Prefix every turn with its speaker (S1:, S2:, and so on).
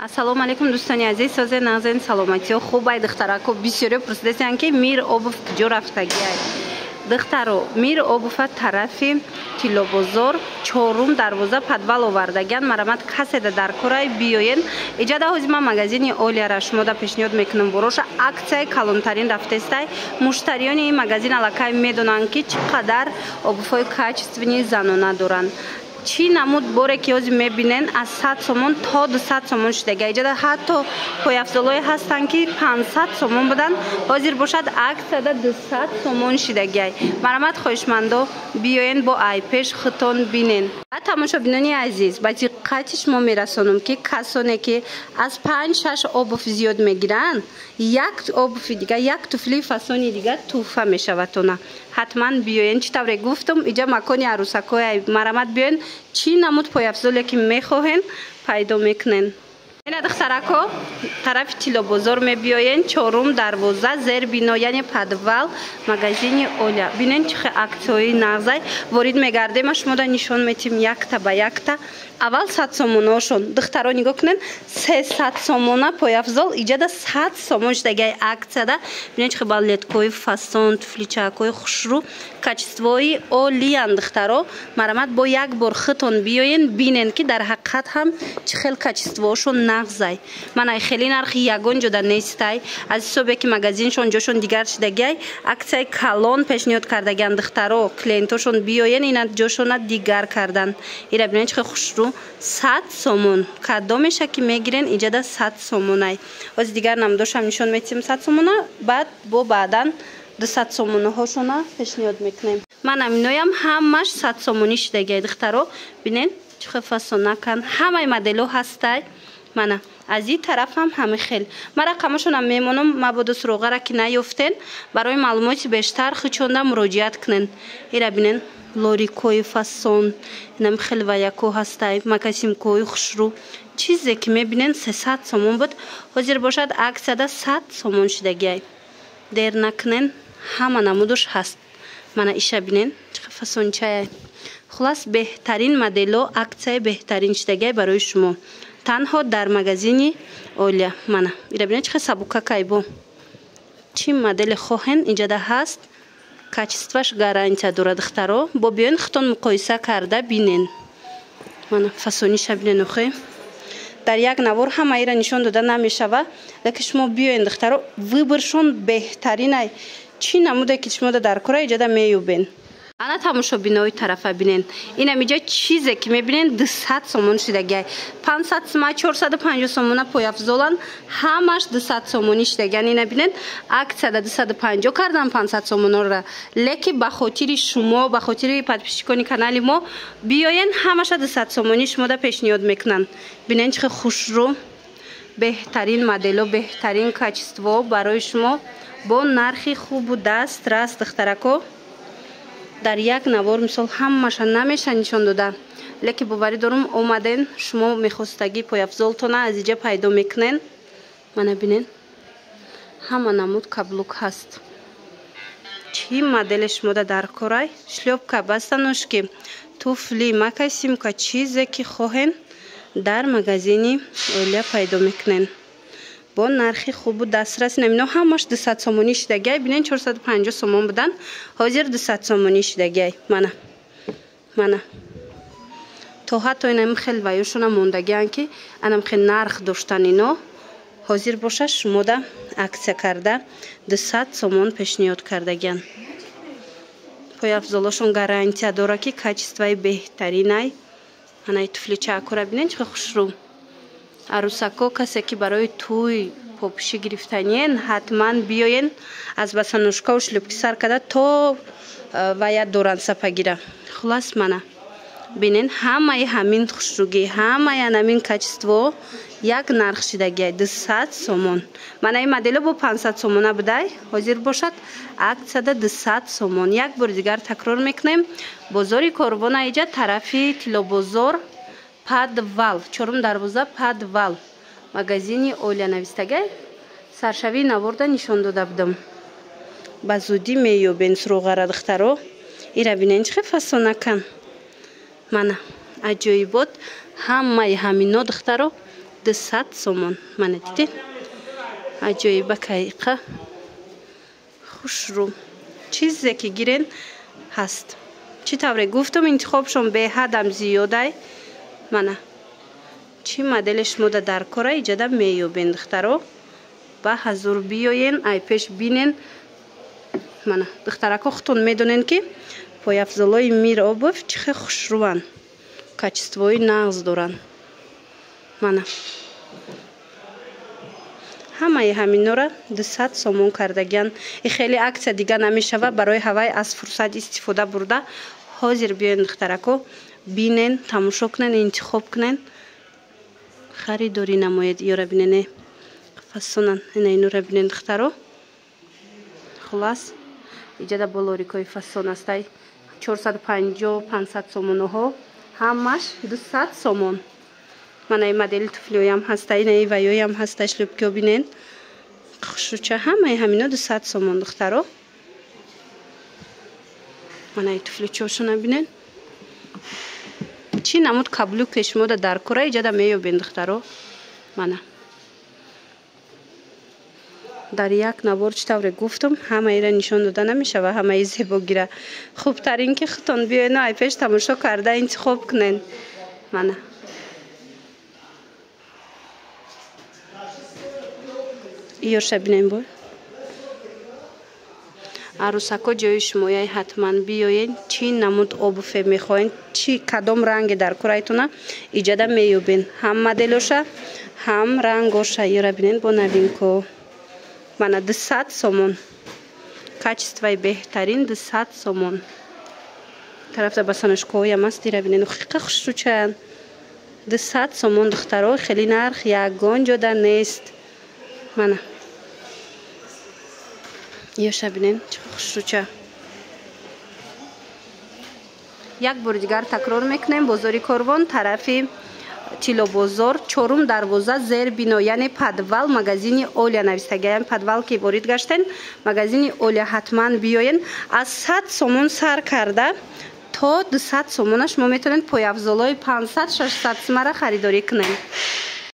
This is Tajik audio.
S1: Ассалому алайкум, дӯстони азиз, созе нағзен, саломатиё хубай? Духтарако, бисёре пурсидасиян, ки Мир Обувь куҷо рафтагиай. Духтаро, Мир Обувь тарафи Тиллобозор, чорум дарвоза, подвал овардагиан. Марамат, каседа дар корай, биёен иҷада. Ҳози ман магазини Олияра шумода пешниҳод мекунам. Бороша аксияи калонтарин рафтестай. Муштариёни ин магазин аллакай медонанд, ки чӣ қадар обувь ҳои качественный занона доранд. Чӣ намуд боре ки ҳозир мебинен, аз 100 сомон то 200 сомон шудага. Иҷада ҳатто пойафзолое ҳастанд, ки 500 сомон буданд, ҳозир бошад, аксияда 200 сомон шидагиай. Марамат, хоҳишмандо, биёен, бо айпеш худтон бинен. Тамошобинони азиз, ба диққати шумо мерасонам, ки касоне ки аз панҷ шаш обувь зиёд мегиранд, як обувь и дига, як туфлии фасони дига тӯҳфа мешавадтона. Ҳатман биёен. Чӣ тавре гуфтам, иҷа макони арӯсакҳои. Марамат, биёен, чӣ намуд пойафзоле ки мехоҳен, пайдо мекунен. Ина, духтарако, тарафи Тиллобозор мебиёен, чорум дарвоза, зербино, яъне подвал, магазини Оля. Бинен, чӣ хел аксияҳои нағзай. Ворид мегардем, ма шумода нишон метим якта ба якта. Аввал 100 сомонаошон, духтаро, нигоҳ кунен: 300 сомона пойафзол иҷада 100 сомон шудагиай аксияда. Бинен, чӣ хел балеткои фасон, туфличакҳои хушрӯ, качество и олиян. Духтаро, марамат, бо як бор худтон биёен, бинен, ки дар ҳақиқат ҳам чӣ хел качество ошон нағзай. Мана, хеле нархи ягон ҷода нестай. Аз ҳисобе ки магазиншон ҷошон дигар шудагиай, аксияи калон пешниҳод кардагиан. Духтаро, клиентошон биёен, ина ҷошона дигар кардан. Ира бинен, чӣ хел хушрӯ, 100 сомон. Кадомеша ки мегирен, иҷада 100 сомонай. Ози дигар намудошам нишон метиҳем, 100 сомона, баъд бо баъдан 200 сомонаҳошона пешниҳод мекунем. Ман аминоям ҳамаш 100 сомонӣ шудагиай. Духтаро, бинен, чӣ хел фасонакан, ҳамаи моделҳо ҳастай. Мана, аз ин тараф ҳам ҳами хел. Ман рақамашонам мемонам, мабодо суроғара ки наёфтен, барои маълумоти бештар хучонда муроҷиат кунен. Ира бинен, лорикои фасон, инам хел ваяко ҳастай, мокасинкои хушрӯ. Чизе ки мебинен, 300 сомон буд, ҳозир бошад, аксияда 100 сомон шудагиай. Дер накунен, ҳама намудуш ҳаст. Мана, иша бинен, чӣ фасончая. Хулас, беҳтарин модело, аксияи беҳтарин шудагиай барои шумо танҳо дар магазини Олия. Мана, ира бинед, чӣ хел сабукакайбо. Чӣ модели хоҳен, инҷада ҳаст, качество ш гарантия дорад. Духтаро, бо биёен, худтон муқоиса карда бинен. Мана, фасониша бинен. Охе, дар як навор ҳамаира нишон дода намешава, лекин шумо биёен, духтаро, выбор шон беҳтаринай. Чӣ намуде ки шумода дар кора, иҷада меёбен. Ана, тамошобинои, тарафа бинен. Инам иҷа чизе ки мебинен, 200 сомон шудагиай. 500 сума, 450 сомона пойафзолан, ҳамаш 200 сомонӣ шудагиан. Ина бинен, аксияда 250 кардан 500 сомонора, леки ба хотири шумо, ба хотири подписчик они канали мо, биёен, ҳамаша 200 сомонӣ шумода пешниҳод мекунанд. Бинен, чӣ хел хушрӯ, беҳтарин модело, беҳтарин качество барои шумо бо нархи хубу дастрас. Духтарако, дар як навор мисол ҳамаша намеша нишон дода, лекин боварӣ дорум, омаден, шумо мехостагӣ пойафзолтона аз иҷа пайдо мекунен. Мана, бинен, ҳама намуд каблук ҳаст. Чӣ модели шумода дар корай, шлёпка, босоножки, туфли, мокасинка, чизе ки хоҳен, дар магазини Олия пайдо мекунен бо нархи хубу дастрас. Ино ҳамаш 200 сомонӣ шудагиай. Бинен, 450 сомон будан, ҳозир 200 сомонӣ шудагиай. Мана, мана, то ҳатто инам хел ваюшона мондагиан, ки анам хел нарх доштан. Ино ҳозир боша, шумода аксия карда 200 сомон пешниҳод кардагиан. Пойафзолошон гарантия дора, ки качество и беҳтаринай. Анаи туфличаакора бинен, чӣ хушрӯ. Арӯсако, касе ки барои тӯй попӯшӣ гирифтаниен, ҳатман биёен. Аз босоножка ву шлёпки сар карда то вая доранд, сапогира. Хулас, мана, бинен, ҳамаи ҳамин хушрӯгӣ, ҳамаи анамин качество як нарх шидагиай, 200 сомон. Мана, ин модело бо 500 сомона будай, ҳозир бошад, аксияда 200 сомон. Як бори дигар такрор мекунем: бозори Корвона, иҷа тарафи Тиллобозор, подвал, чорум дарвоза, подвал, магазини Оля навистагай. Саршавии наворда нишон дода будам. Ба зудӣ меёбен суроғара. Духтаро, ира бинен, чӣ хел фасонакан. Мана, аҷоибот, ҳамаи ҳамино, духтаро. 200 сомон. Мана дидед, аҷоиба кайқа хушрӯ. Чизе ки гирен ҳаст. Чӣ тавре гуфтам, интихобшон беҳадам зиёдай. Мана чӣ модели шумода дар кора иҷада меёбен, духтаро. Ба ҳазур биёен, ай пеш бинен. Мана духтарако, худтон медонен, ки пойафзолои Мир Обувь чӣ хел хушрӯанд, качествои нағз доранд. Мана ҳамаи ҳаминора 200 сомон кардагиян. И хеле акция дига намешава, барои ҳавай аз фурсат истифода бурда ҳозир биёен, духтарако, бинен, тамошо кунен, интихоб кунен, харидорӣ намоед. Ёра бинене, фасонан. Ина инора бинен, духтаро. Хулас, иҷада болорикои фасон астай, 450, 500 сомоноҳо, ҳамаш 200 сомон. Мана и модели туфлиёям ҳаста, инаи ваёям ҳаста, шлёпкиё бинен, хушрӯча. Ҳамаи ҳамино 200 сомон, духтаро. Мана и туфличошона бинен. Чӣ намуд каблуке шумода дар кора иҷада меёбен, духтаро. Мана дар як навор, чӣ тавре гуфтам, ҳамаира нишон дода намешава, ҳамаи зебогира. Хубтарин ки худтон биёену ай пеш тамошо карда интихоб кунен. Мана иёрша бинем. Бо арӯсако ҷои шумояй, ҳатман биёен. Чӣ намуд обуфе мехоҳен, чӣ кадом ранге дар курайтона иҷада меёбен, ҳам моделоша, ҳам рангоша. Ёра бинен, бо новинко. Мана 200 сомон, качествои беҳтарин, 200 сомон. Тарафта басанушкоям аст, дира бинен, хиқа хушрӯчаян. 200 сомон, духтаро, хеле нарх ягон ҷода нест. Мана ёша бинен, чӣ хушрӯча. Як бори дигар такрор мекунем: бозори Корвон, тарафи Тилобозор, чорум дарвоза, зербино, яъне подвал, магазини Оля навистагиян. Подвал ки ворид гаштен, магазини Оля, ҳатман биёен. Аз 100 сомон сар карда то 200 сомона шумо метавонед пойафзолҳои 500, 600 сумара харидорӣ кунед.